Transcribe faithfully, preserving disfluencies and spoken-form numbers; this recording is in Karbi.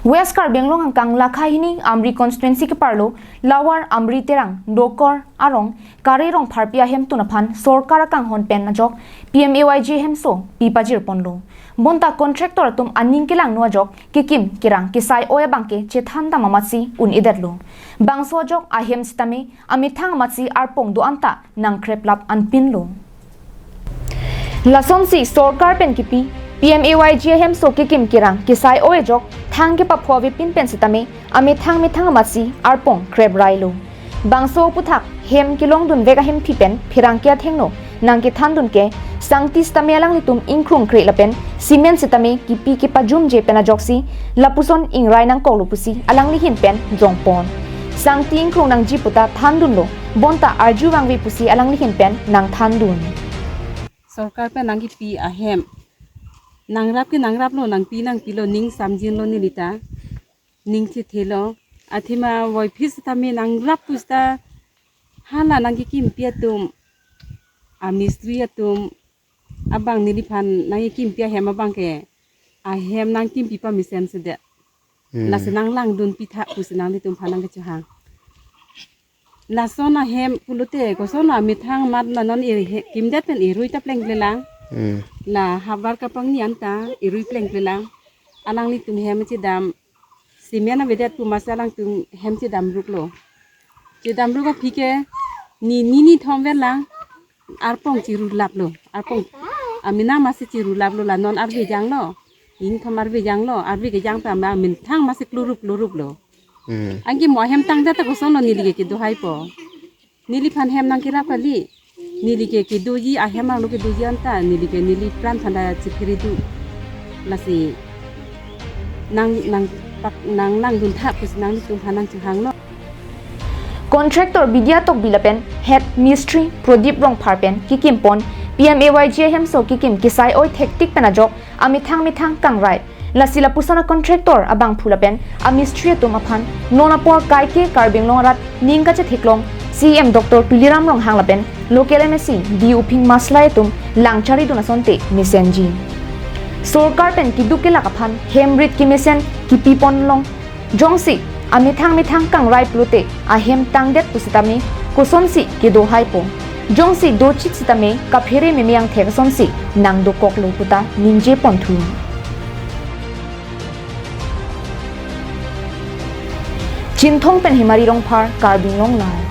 West Karbi Anglong angkang Lakha hini Amri constituency keparlo Lower Amri Terang Dokor arong Kare Rongpharpi ahemtun aphan sorkar akanghon pen ajok P M A Y G hemso pi pajirponlo. Bonta contractor atum aning kelangno ajok kekim kerang kesai oi abangke chethan dam amatsi un-edetlo. Bangso ajok ahem sitame amethang amatsi arpong do-an ta nangkreplap anpinlo. Lasonsi sorkar pen kipi P M A Y G ahemso kekim kerang kesai oi ajok thang kepapho avepin pen sitame amethang methang amatsi arpong kreprailo. Bangso aputhak hem kelongdunvek ahemphi pen pherangke athengno nangkethandun ke sangti sitame alanglitum ingkrungkre lapen cement sitame kipi kepajumje pen ajoksi lapuson ingrai nangkoklo pusi alangli ahin pen jongpon. Sangti ingkrung nangji puta thandunlo, bonta arju vangve pusi alangli ahin pen nangthandun. Sorkar pen nangkipi ahem nangrap ke nangraplo, nangpi nangpilo, ning samjinlo nelita, ning chethelo. Athema voiphit sitame nangrap pusita hala nangkekimpi atum, amistri atum abang neliphan nangkekimpi ahem abangke ahem nangkimpi pamesen sedet. Hmm. Lasi nanglangdun pitha pusi nanglitumphan nangkechehang. Lason ahem pulote koson amethang amat la non eri he-, kimdet pen erui ta plengplelang. Hmm. La havar kapangni anta erui plengplelang. Alanglitum hem chedam cement avedet pu amatsi alangtum hem chedamruklo. Chedamruk aphi ke ni, ni, ni thom verlang arpong chirulaplo. Arpong amena amatsi chirulaplo, la non arve janglo. Ingthom arve janglo, arve kejang ta ma amethang amatsi klurup kluruplo. Hmm. Anke mo ahem tangdet ta kosonlo neli ke kedohaipo. Neliphan hem nangkerap kali. Neli ke kedoji, ahem arlo kedoji anta neli ke neli pran aphan ta chephere do. Lasi nang, nang pak, nanglangdun tha pusi nanglitumphan nangchehanglo. Contractor Bidya Tokbi lapen Head Mistri Prodip Rongphar pen kekimpon P M A Y G ahemso kekim kesai oi thektik pen ajok amethang methang kangrai. Lasi lapuson a-contractor abangphu lapen amistri atum aphan non apor kaike Karbi Anglong arat ning kachetheklong C E M Doctor Tuliram Ronghang lapen local M A C D Uphing Maslai atum langcharidun asonte mesenji. Sorkar pen keduk kelak aphan hem rit kemesen kipipon long. Jongsi amethang methang kangrai pulote ahem tangdet pusitame kosonsi kedohaipo. Jongsi dochit sitame kaphere meme angthek asonsi nangdokoklo puta ningjeponthu. Chinthong pen Himari Rongphar, Karbi Anglong Live.